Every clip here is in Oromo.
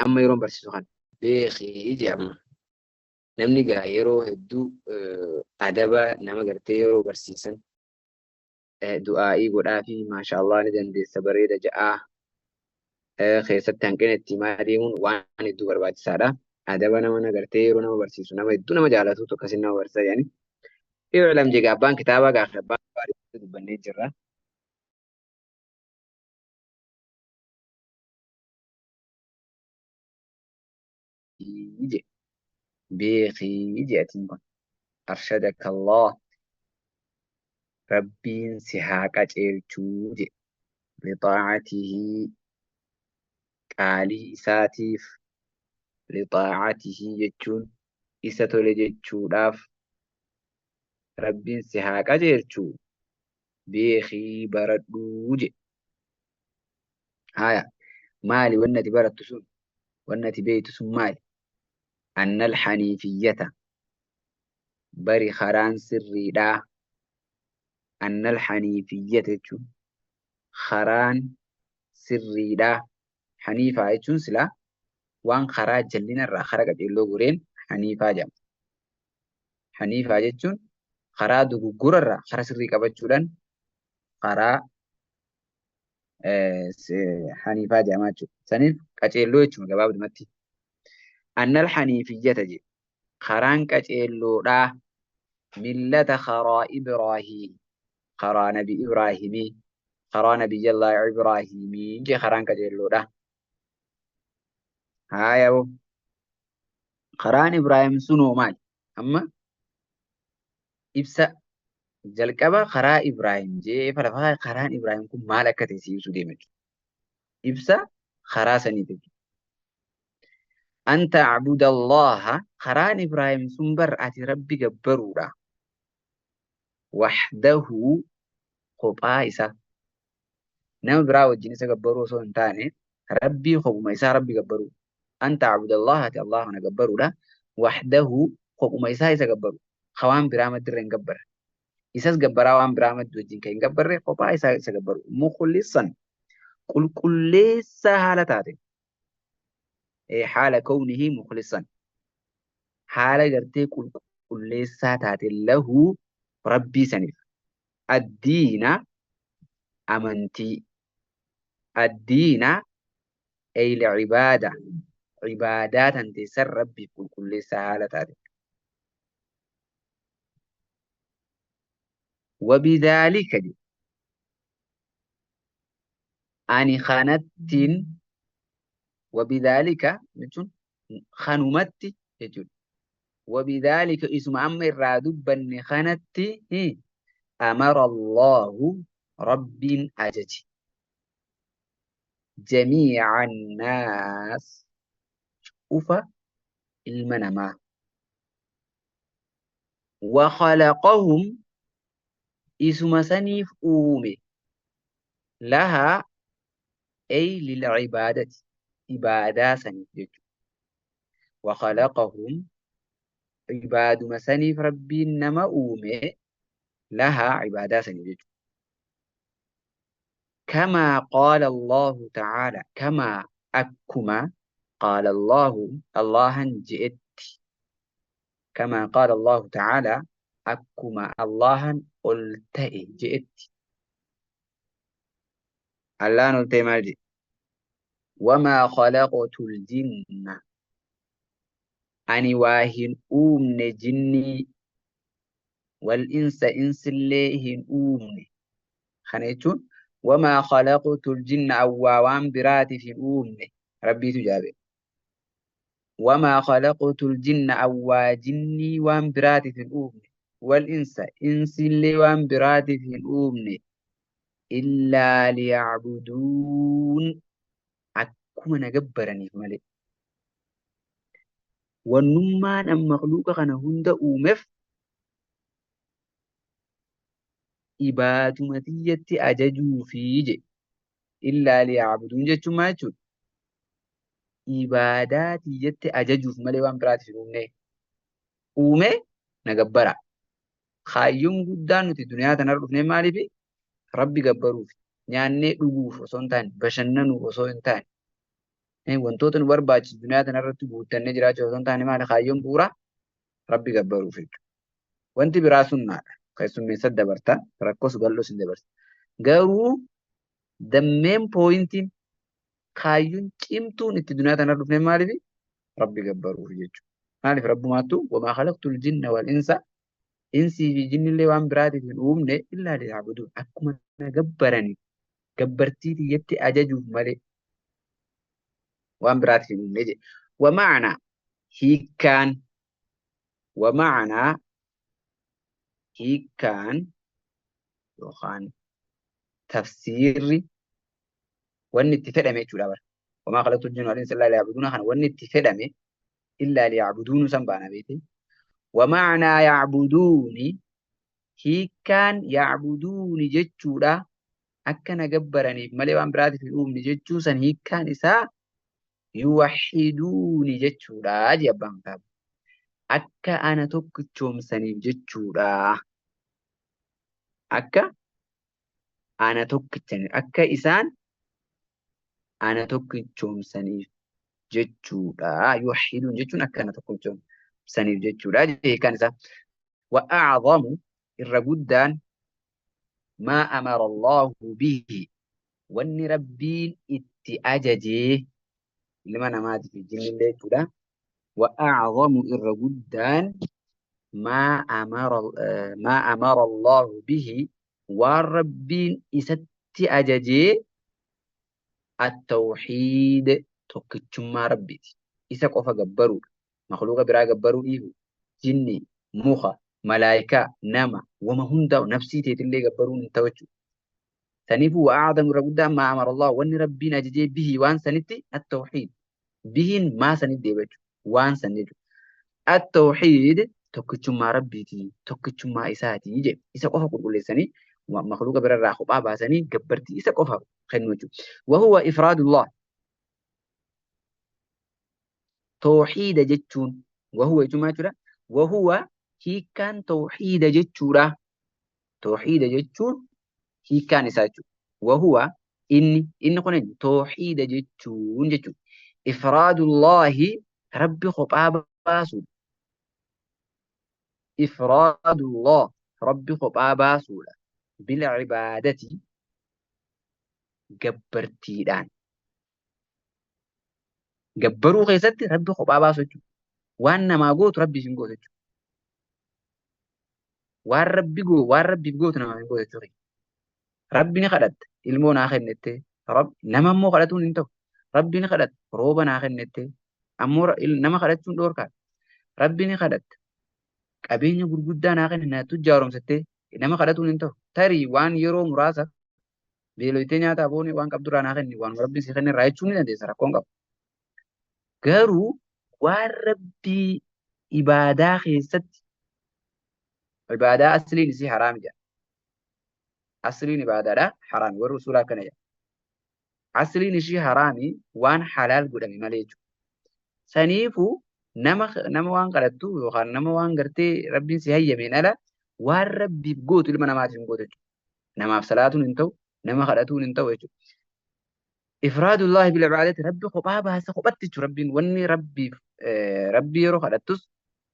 Amma yeroon barsiisu kana. Beekii jee amma. Namni gaa yeroo hedduu adaba nama gartee yeroo barsiisan du'aa'ii godhaafi maashaallah ni dandeessa bareeda ja'aa keessatti hanqina itti himaa deemuun waan hedduu barbaachisaadha. Adaba nama gartee yeroo nama barsiisu nama hedduu nama jaalatuutu akkasiin nama barsiisa jedhani. I'lam jee abbaan kitaabaa gaafa abbaan dubbannee jirra. Jedhe beekii jedhe atiin kun. Arshadaka Allah Rabbiin si haa qaceelchuu jedhe. Lixaa'atihi qaalii isaatiif lixaa'atihi jechuun isa tole jechuudhaaf Rabbiin si haa qajeelchuu beekii baradhuu jedhe. Haya maali wanni ati barattu sun wanni ati beektu sun maali? Annal haniifiyyata bari karaan sirriidhaa. Annal haniifiyyata jechuun karaan sirriidhaa. Haniifaa jechuun silaa waan karaa jallinarraa kara qajeelloo goreen haniifaa jedhama. Haniifaa jechuun karaa dogoggorarraa kara sirrii qabachuudhaan karaa haniifaa jedhama jechuudha. Saniif qaceelloo jechuudha gabaabumatti. Annal haniifiyyata jedhe. Karaan qaceelloodhaa millata karaa Ibraahiim karaa nabi Ibraahimii karaa nabiyyallaa Ibraahimii jee karaan qaceelloodha. Haaya boo. Karaan Ibraahim sunoo maali? Amma ibsa jalqaba karaa Ibraahim jee lafa karaan Ibraahim kun maal akka ta'e si ibsuu deema jechuudha. Ibsa karaa saniiti jechuudha. An ta'buda Allaha karaan Ibraahim sun bar ati Rabbi gabbaruudha. Wahdahu kophaa isaa. Nama biraa wajjin isa gabbaruu osoo hin taane Rabbii kophuma isaa Rabbi gabbaruu. An ta'buda Allaha ati Allah kana gabbaruudha. Wahdahu kophuma isaa isa gabbaru. Ka waan biraa maddirra hin gabbarre. Isas gabbaraa waan biraa maddi wajjin kan hin gabbarre kophaa isaa isa gabbaru. Mukhlisan qulqulleessaa haala taate. Haala kawnihi mukhlisan. Haala gartee qulqulleessaa taate lahu Rabbii saniif. Addiina amantii. Addiina ay al-ibaada ibaadaa tante san Rabbiif qulqulleessaa haala taate. Wabidhaalika jedhe ani kanattiin wabidhaalika jechuun kanumatti jechuudha. Wabidhaalika isuma amma irraa dubbanne kanatti amara Allahu Rabbiin ajaje. Jamii'a annaas cufa ilma namaa. Wa khalaqahum isuma saniif uume. Lahaa ay lil ibaadati ibaadaa saniif jechuudha. Wa khalaqahum ibaaduma saniif Rabbiin nama uume lahaa ibaadaa saniif jechuudha. Kamaa qaala Allaahu ta'aalaa kamaa akkuma qaala Allaahu Allaahan je'etti kamaa qaala Allaahu ta'aalaa akkuma Allaahan ol ta'e je'etti. Allahan ol ta'e maal je'e? Wamaa khalaqtul jinna ani waa hin uumne jinnii wal insa insillee hin uumne. Kana jechuun wamaa khalaqtul jinna awwaa waan biraatiif hin uumne Rabbiitu jaabe. Wamaa khalaqtul jinna awwaa jinnii waan biraatiif hin uumne wal insa insillee waan biraatiif hin uumne illaa liya'buduun akkuma na gabbaraniif malee. Wannummaan an makhluuqa kana hunda uumeef ibaaduma tiyyatti ajajuufi jedhe. Illaa liya'buduun jechuun maal jechuudha? Ibaadaa tiyyatti ajajuuf malee waan biraatiif hin uumne. Uume na gabbara. Kaayyoon guddaan nuti duniyaa tanarra dhufnee maaliifi? Rabbi gabbaruuf. Nyaannee dhuguuf osoo hin taane, bashannanuuf osoo hin taane. Wantoota nu barbaachisu duniyaa tanarratti guuttannee jiraachuu osoo hin taane maali kaayyoon bu'uuraa? Rabbi gabbaruuf jechuudha. Wanti biraa sunnaadha. Keessummeessa dabarta, rakkoos bal'oos hin dabarta. Garuu the main pointiin kaayyoon cimtuun itti duniyaa tanarra dhufne maaliif? Rabbi gabbaruuf jechuudha. Maaliif Rabbumaattu wamaa khalaqtul jinna wal insa, insii fi jinnillee waan biraatiif hin uumne, illaa liya'buduun, akkuma na gabbaraniif, gabbartii tiyyatti ajajuuf malee waan biraatiif hin uumne jedhe. Wa ma'anaa hiikkaan, wa ma'anaa hiikkaan yookaan tafsiirri wanni itti fedhame jechuudha bara. Wamaa khalaqtul jinna wal insa illaa liya'buduun kana wanni itti fedhame illaa liya'buduun san baana beete. Wa ma'anaa ya'buduuni, hiikkaan ya'buduuni jechuudha, akka na gabbaraniif malee waan biraatiif hin uumne jechuu san hiikkaan isaa yuwahhiduuni jechuudha jee abbaan kitaaba. Akka ana tokkichoomsaniif jechuudha. Akka ana tokkichaniif, akka isaan ana tokkichoomsaniif jechuudha. Yuwahhiduun jechuun akka ana tokkichoomsaniif jechuudha jee hiikkaan isaa. Wa a'zamu, irra guddaan, maa amara Allahu bihi, wanni Rabbiin itti ajajee ilma namaatiif fi jinnillee jechuudha. Wa a'zamu, irra guddaan, maa amara Allahu bihi, waan Rabbiin isatti ajajee, at-tawhiid, tokkichummaa Rabbiiti. Isa qofa gabbaruudha. Makhluuqa biraa gabbaruu dhiisu. Jinni, muka, malaayikaa, nama, wama hundaa nafsii teetillee gabbaruun hin ta'u jechuudha. Saniifuu wa a'zamu, irra guddaan, maa amara Allah, wanni Rabbiin ajajee, bihi, waan sanitti, at-tawhiid. Bihiin maa sanitti deebi'a jechuudha. Waan san jechuudha. At-tawhiid tokkichummaa Rabbiiti, tokkichummaa isaati jedhe. Isa qofa qulqulleessanii makhluuqa birarraa kophaa baasanii gabbartii isa qofa kennu jechuudha. Wa huwa ifraadullah. Tawhiida jechuun, wa huwa jechuun maal jechuudha? Wa huwa, hiikkaan tawhiida jechuudha. Tawhiida jechuun hiikkaan isaa jechuudha. Wa huwa, inni kun eenyu? Tawhiida jechuun jechuudha. Ifraadullaahi, Rabbi kophaa baasuudha. Ifraadullah, Rabbi kophaa baasuudha. Bil ibaadati, gabbartiidhaan. Gabbaruu keessatti Rabbi kophaa baasu jechuudha. Waan namaa gootu Rabbiif hin gootu jechuudha. Waan Rabbi goo waan Rabbiif gootu namaaf hin gootu jechuudha. Rabbi ni kadhatta ilmoo naa kennettee, nama immoo kadhatuun hin ta'u. Rabbi ni kadhatta rooba naa kennettee, ammoo nama kadhachuun dhoorkaadha. Rabbi ni kadhatta qabeenya gurguddaa naa kenne na tujjaaromsattee, nama kadhatuun hin ta'u. Tarii waan yeroo muraasa beeloytee nyaata aboonii waan qabdurraa naa kenni, waan Rabbiin si kenne irraa jechuun ni dandeessa, rakkoon qabu. Garuu waan Rabbii ibaadaa keessatti, ibaadaa asliin isii haraami jedha. Asliin ibaadaadha haraami, warri usuulaa akkana jedha. Asliin ishii haraami waan halaal godhame malee jechuudha. Saniifuu nama waan kadhattu yookaan nama waan gartee Rabbiin si hayyameen ala waan Rabbiif gootu ilma namaatiif hin gootu jechuudha. Namaaf salaatuun hin ta'u, nama kadhatuun hin ta'u jechuudha. Ifraadullaahi bil ibaadati, Rabbi kophaa baasa kophatti jechuudha. Rabbiin wanni Rabbiif Rabbi yeroo kadhattus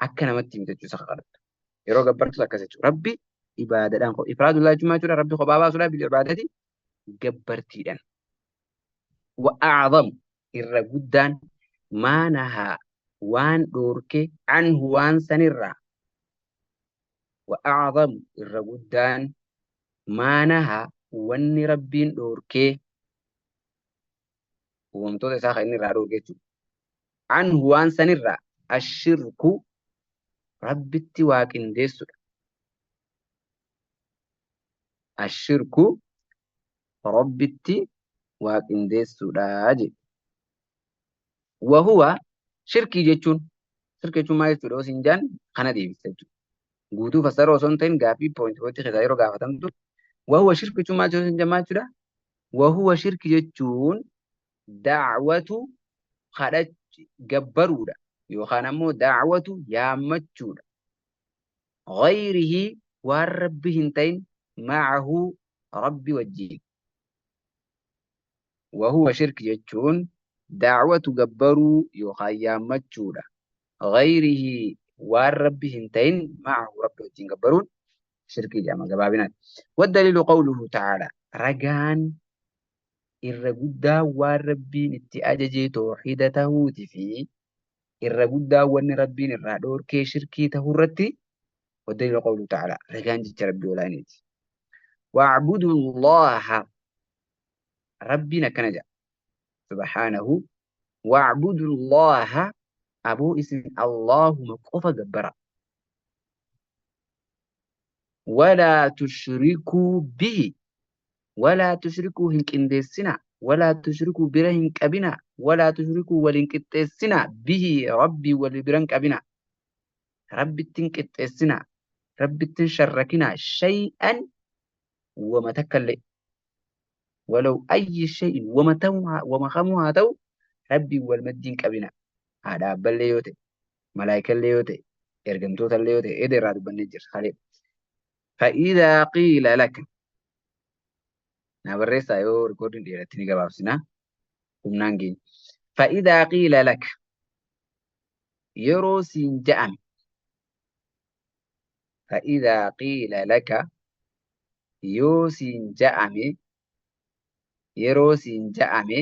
akka namatti himte jechuudha isa kadhattu. Yeroo gabbartus akkas jechuudha. Rabbi ibaadadhaan ifraadullaahi jechuun maal jechuudha? Rabbi kophaa baasuudha bil ibaadati, gabbartiidhaan. Wa a'zamu, irra guddaan, maa nahaa, waan dhoorke, anhu, waan sanirraa. Wa a'zamu, irra guddaan, maa nahaa, wanni Rabbiin dhoorkee uumamtoota isaa kan inni irraa dhoorke jechuudha. Anhu, waan sanirraa, ashirku, Rabbitti waa qindeessudha. Ashirku, Rabbitti waa qindeessuudha jedhe. Wahuwa, shirkii jechuun, shirkii jechuun maal jechuudha osoo hin jaan kana deebista jechuudha. Guutuu fassaroo osoo hin ta'in gaaffii point pointii keessaa yeroo gaafatamtu, wahuwa, shirkii jechuun maal jechuudha maal jechuudha? Wahuwa, shirki jechuun, da'watu, kadhach gabbaruudha yookaan ammoo da'watu, yaammachuudha. Ghayrihi, waan Rabbi hin ta'in, ma'ahu, Rabbi wajjiin. Wahuwa, shirki jechuun Da'watu gabbaruu yookaan yaammachuudha. Ghayrihi waan Rabbi hin ta'in ma'ahu Rabbi wajjin gabbaruun shirkii jedhama gabaabinaan. Waddaliilu qawluhu ta'ala ragaan irra guddaa waan Rabbiin itti ajajee toohida tahuuti fi irra guddaa wanni Rabbiin irraa dhoorkee shirkii tahuu irratti waddaliilu qawluhu ta'ala ragaan jecha Rabbii olaaniiti. Wa'budu Allaha Rabbiin akkana jedha subhaanahu wa'budu Allaha aboo isin Allahuma qofa gabbara. Walaa tushrikuu bihi walaa tushrikuu hin qindeessinaa walaa tushrikuu bira hin qabinaa walaa tushrikuu wal hin qixxeessinaa bihi Rabbii wal bira hin qabinaa Rabbitti hin qixxeessinaa Rabbitti hin sharrakinaa shay'an wama takkallee walaw ayyi shay'in wama ta'u wama kamuu haa ta'u Rabbiin wal maddii hin qabinaa haadha abballee yoo ta'e malaayikallee yoo ta'e ergamtootallee yoo ta'e eda irraa dubbannee jirra kalee. Fa'iidaa qiila laka naa barreessaa yoo rikoordiin dheeratti ni gabaabsina humnaan geenya. Fa'iidaa qiila laka yeroo siin ja'ame fa'iidaa qiila laka yoo siin ja'ame yeroo siin ja'ame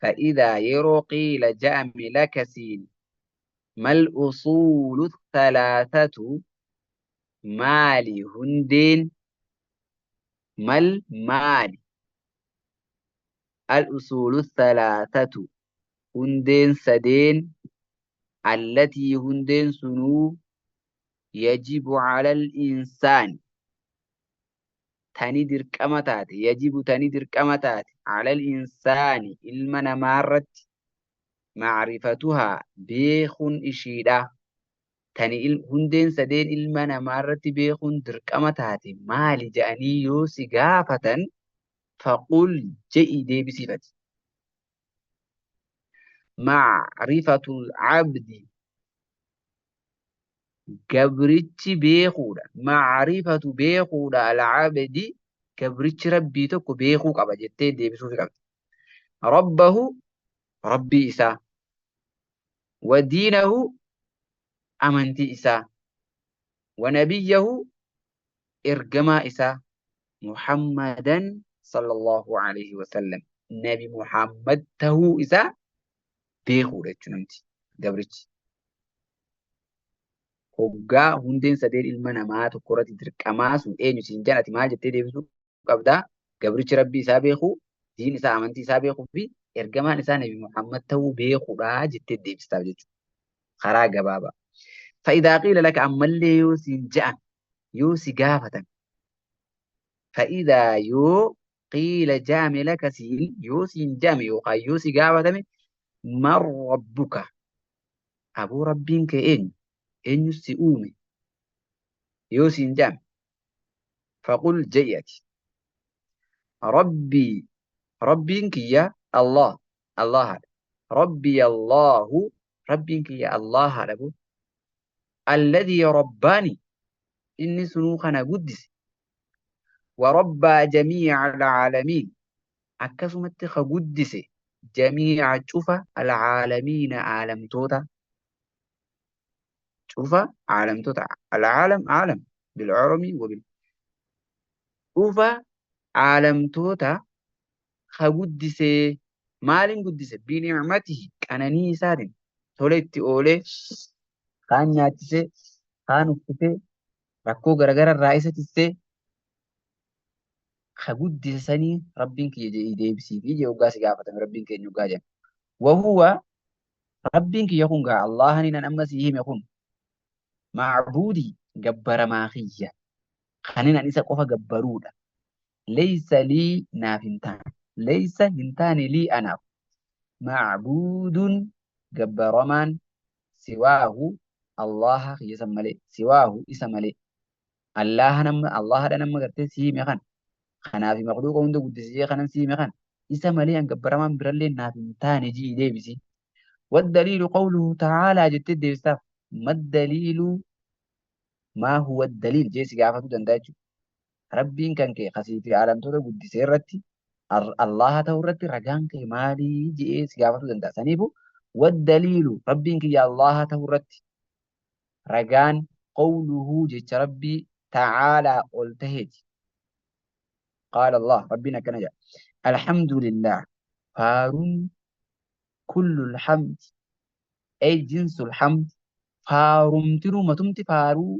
fa'iidaa yeroo qiila ja'ame laka siin mal usuulu thalathatu maali hundeen mal maali al usuulu thalathatu hundeen sadeen allatii hundeen sunuu yajibu ala al insaani tani dirqama taate yajibu tani dirqama taate ala al insaani ilma namaarratti macrifatuhaa beekuun ishiidha tani hundeen sadeen ilma namaarratti beekuun dirqama taate maali jedhanii yoo si gaafatan faqul je'i deebisiifati. Macrifatul abdi gabrichi beekuudha. Macrifatu beekuudha al-abdi gabrichi rabbii tokko beekuu qaba jettee deebisuufi qabdi. Rabbahu rabbii isaa wa diinahu amantii isaa wa nabiyyahu ergamaa isaa Muhammadan sallallahu alaihi wasallam nabi Muhammad tahuu isaa beekuudha jechuun namti gabrichi. Hoggaa hundeen sadeen ilma namaa tokko irratti dirqamaa sun eenyu siin jedhan ati maal jettee deebisuu qabdaa? Gabrichi rabbii isaa beekuu, diin isaa amantii isaa beekuu fi ergamaan isaa nabi Muhammad tahuu beekuudha jettee deebistaaf jechuudha. Karaa gabaabaa. Fa'idaa qiila laka ammallee yoo siin ja'an yoo si gaafatan fa'idaa yoo qiila ja'ame laka siin yoo siin ja'ame yookaan yoo si gaafatame man rabbuka aboo rabbiin kee eenyu eenyu si uume yoo siin ja'ame faqul je'i ati rabbii rabbiin kiyya Allah Allahaadha rabbii Allahu rabbiin kiyya Allahaadha boo alladhii rabbaani inni sunuu kana guddise wa rabbaa jamii'a alcaalamiin akkasumatti ka guddise jamii'a cufa alcaalamiina aalamtoota cufa aalamtoota alcaalam aalam bilcoromi wabil cufa aalamtoota ka guddise maalin guddise binicmatihi qananii isaatiin tola itti oolee kaan nyaachisee kaan uffisee rakkoo garagara irraa isa tissee ka guddise sanii rabbiin kiyya jedhii deebisiifi jee hoggaa si gaafatame rabbiin keenya hoggaa jedhame. Wahuwa rabbiin kiyya kun gaa Allahani nan amma sii hime kun macbuudii gabbaramaa kiyya kanin an isa qofa gabbaruudha. Laysa lii naaf hin taane laysa hin taane lii anaaf macbuudun gabbaramaan siwaahu Allaha kiyya san malee siwaahu isa malee Allaha nama Allahadha nama gartee si hime kan kanaafi makluuqa hunda guddisee kanan si hime kan isa malee an gabbaramaan birallee naaf hin taane jii deebisi. Waddaliilu qawluhu ta'aalaa jettee deebistaaf maddaliilu maa huwa daliil jee si gaafatuu danda'a jechuudha. Rabbiin kan kee kasii fi aalamtoota guddisee irratti Allaha ta'uu irratti ragaan kee maalii je'ee si gaafatuu danda'a. Saniifu waddaliilu Rabbiin kiyya Allaha ta'uu irratti ragaan qawluhu jecha Rabbii ta'aalaa ol taheeti. Qaala Allah Rabbiin akkana jedha. Alhamdulillah faaruun kullul hamd ay jinsul hamd faarumtinuu matumti faaruu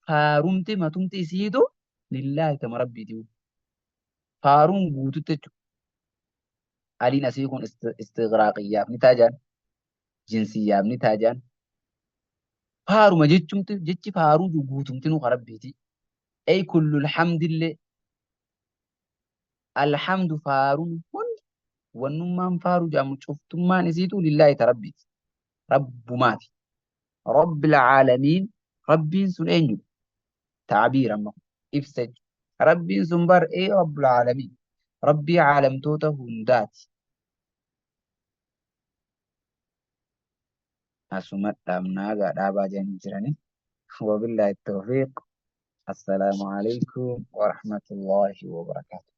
faarumti matumti isiitu lillaahi tama Rabbiiti. Faaruun guututti jechuudha. Aliin asii kun istighraaqiyyaaf ni taajaan, jinsiyyaaf ni taajaan. Faaruma jechumti jechi faaruu jiru guutumtinuu ka Rabbiiti. Ay kullul hamdillee alhamdu faaruun hundi wannummaan faaruu jedhamu cuftummaan isiitu lillaahi ta Rabbiiti. Rabbumaati. Rabbil aalamiin Rabbiin sun eenyudha? Ta'abiir amma kun ibsa jechuudha. Rabbiin sun bar ee Rabbul aalamiin Rabbii aalamtoota hundaati. Asuma dhaabnaa gaa dhaabaa jedhanii jiranii. Wabillaahi tawfiiq. Assalaamu alaikum warahmatullaahi wabarakaatuh.